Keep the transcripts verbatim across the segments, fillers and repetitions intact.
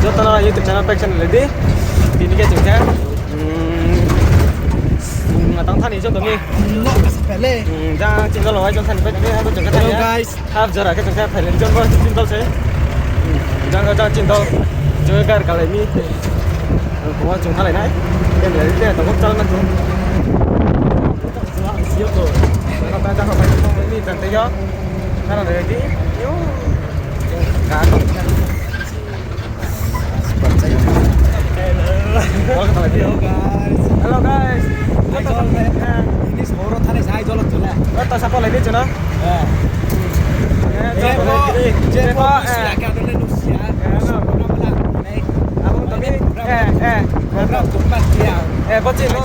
Joto no YouTube channel page channel di. Tini khe chung khe, mm, mm, tang thani joto ni. Jang chini dol bai jang thani pai tini, abo chung khe thani. Hello guys. Half jora khe chung khe phailai jon bo chini dol se. Jang jang chini dol. Chung khe gar kalai ni. Bo chung thalai nai. Khe belai khe tong chal man chung. Jang khe pai tong ni jang tei yo. Kana ready. Yo. Ka tong. Hello guys. Hello guys. Joto sa-, eh. Ini soro thani sai jolok jole. Joto support lai di chuna. Eh. Eh, jebo, jebo, eh. Nusia, nusia. Eh, no. Apa tadi? Eh, eh. Eh, bocin, no.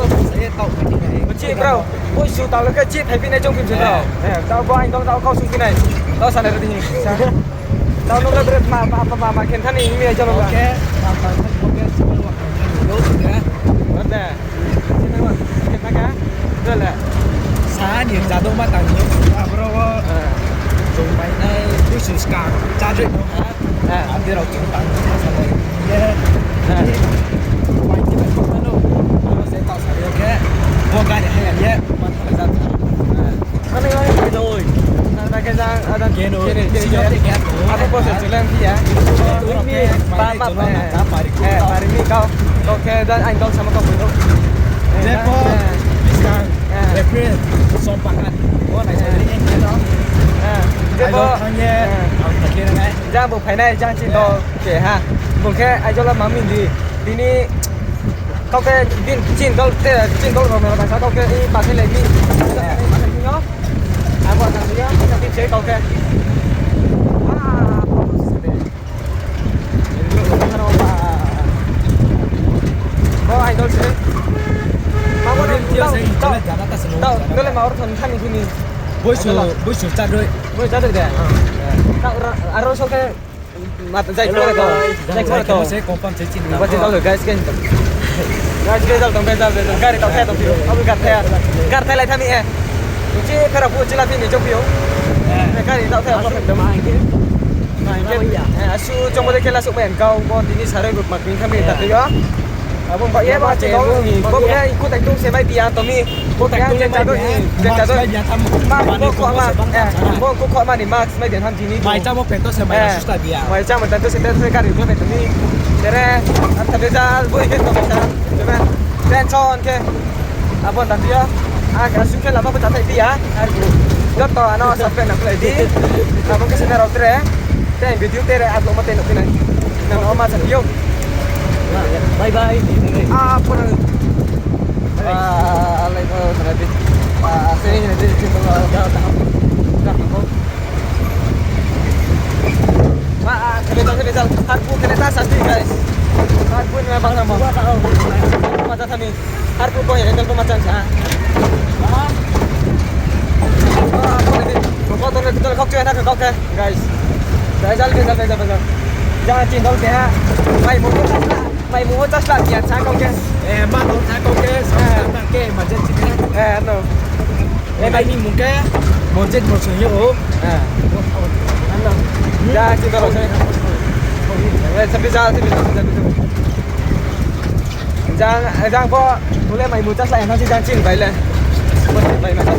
Bocin, bro. Boisu talo khe chip hai phi nai jong phi jula. Eh, tao bo aing dong tao kau sung phi nai. Tao sana ready. Tao nung le bre ma, ma, ma, ma, ma, khen thani ini aja nung le. Oke. Oke. Sini ma, khen thaka. Dole. Sa ni jadu ma tang ni. Abro wo. Jung bai nai, tu sus ka. Jadu. Eh. Andi rao chung tang ni sa nai. Ye. Eh. Bai ti bai kau no. Aro se tao sa yo ke. Bo gari hai ye. Ma tha la jadu. Eh. Ano, ano, ano, ano. Nang na khe jang, ada keno, kene, kene, senior kene. Te kya to? Apa proses jalan dia? Ini pa, pa, pa, eh, pari ko. Eh, pari ni kau. Kau khe dan aing kau sama kau pun. Eh, jebo, eh, biskang, eh, April, som pakan. Oh, nai, eh, ini, ini, no. Eh, jebo, ayo, thang ye, eh, ang thang ye, nai. Jang bo phainai, jang chini dol, eh, ke ha. Bo khe, ayo la mamin di. Tini, Kau khe din chin dol te, chin dol rao mela bangsa kau khe i pathai lai di. Pathai lai di no. Abo thang di yo, pathai di se kau khe. Ah, kau khe se de. Bo idol se. Ma bo din tao, tao, tao, dole ma or thon thani kini. Boisu, boisu chadoi. Boisu chadoi de. Tao ra, aro so khe. Ma, jai khe to, jai khe to. Bo se confirm se chin. Bo se to, guys, guys. Guys, guys, tong, guys, guys, guys. Gari tong, tong, tong. Abo gar thai. Gar thai lai thami, eh. Chi phera bu chi la phini chok phi ou. Eh, gari tong thai, tong thai. Ma, ma, ma. Eh, asu chong bo de khela suk bai kau, bo tini sarai bu ma ping thami ta tei yo. Abo ba ye ba che bo ni, bo ye ko tai tung se mai pia to mi. Ko tai tung se mai pia. Jadu ni, jadu. Ma, bo ko ma, eh, bo ko ko ma ni mask mai pia tham tini. Mai chamo pento se mai susta dia. Mai chamo pento se pento se gari ko pento ni. Tere, anta bejal, bo ke to bejal. Jeme, tension ke. Abo ta dia. A ka su ke lama ko ta thai dia. Joto ano sa pe na play di. Abo ke se na rao tre. Te video tere upload ma te no khe nai. Nang no ma sa yo. Bye bye. Ah, pura. Ah, alai ko, tadi. Ah, sini, sini, sini, sini, sini. Ma, ah, kene ta, kene ta. Harpu kene ta sandi, guys. Harpu ni ma bang nama. Baca kami. Harpu ko ya, ko macam sa. Ah. Ko to le, to le kok cuy na kok ke, guys. Guys, jal, jal, jal, jal. Jangan cindol ke ha. Mai mu, mai mu, tas lah dia sa kok ke. Eh, ma to sa kok ke, sa ke, ma je cik. Eh, no. Eh, bai ni mung ke, Monjet Mosung yo. Eh. Ano. Jang cindol se. Eh, tapi jal, tapi jal, tapi jal. Jang, jang bo, boleh mai mucas lah, yang si jang cin bai le. Bai, bai, bai,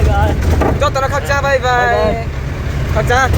bai. Joto no khakcha, bye bye. Khakcha.